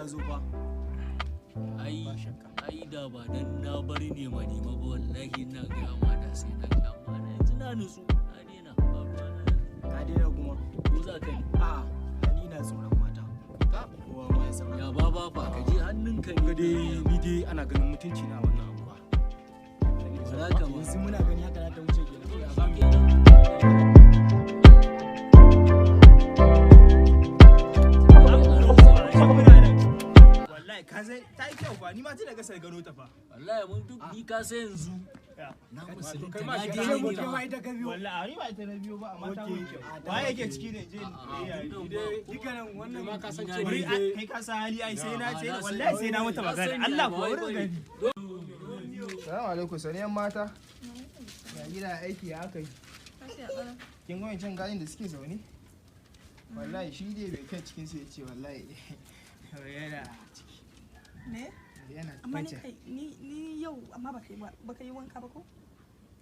ta zo fa. Ai ai da ba dan na bari nema nema ba, wallahi ina gaya ma da sai na sha, amma na yanzu na nutsu, na daina, ba ruwa na yanzu. Ka daina kuma? Ko za ka yi? A'a, ni ina tsoron mata. Kowa ma ya san Ya ba ba fa ka je hannunka Ga ne. dai ni dai ana ganin mutunci na a wannan anguwa. Ba za ka ma. Yanzu muna gani haka za ta wuce kenan. Ya za mu kenan. Wallahi ka san ta yi kyau fa, ni ma tun daga sai gano ta fa. Wallahi mun duk ni ka sai yanzu. Na musulunta, kai ma na shi daina ka nema. Ma ita ka biyo. Wallahi ni ba ita na biyo ba, amma ta mun kyau. A, ta Waye mun yake kyau. ciki ne je A'a, ni? wannan ba. Dukkanin wannan Ma ka san Ina cewa Bari ni dai kai ka san hali ai sai na ce Na sani. wallahi sai na mata Na magana. sani, Allah ba ko wai wurin bane. gani. Salamu alaikum, saniyan mata. Ya gida, aiki, ya aka yi? Kin ga wancan ganin da suke zaune? Wallahi shi dai bai kai cikin su ya ce wallahi yana ciki. Me? Yana Amma ni kwance. kai ni yau amma baka yi wanka ba ko?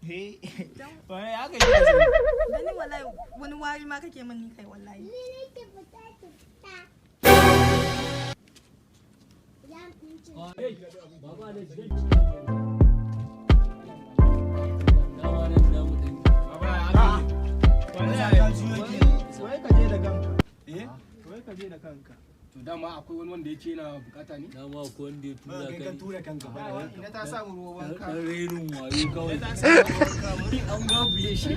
He. Dan Wallahi haka yake zaune. dan ni wallahi wani wari ma kake min ni kai wallahi. Baba da shi. Dama nan da mu dan Wallahi Wai ka je da kanka. Eh. Wai ka je da kanka. To dama akwai wani wanda yake yana bukata ne. Dama ko wanda ya tura Kai ka ka ne. tura kanka ba da wanka. Ina ta samu ruwa wanka. Dan renin wayo kawai. Ta samu ruwa wanka. An gabuye shi.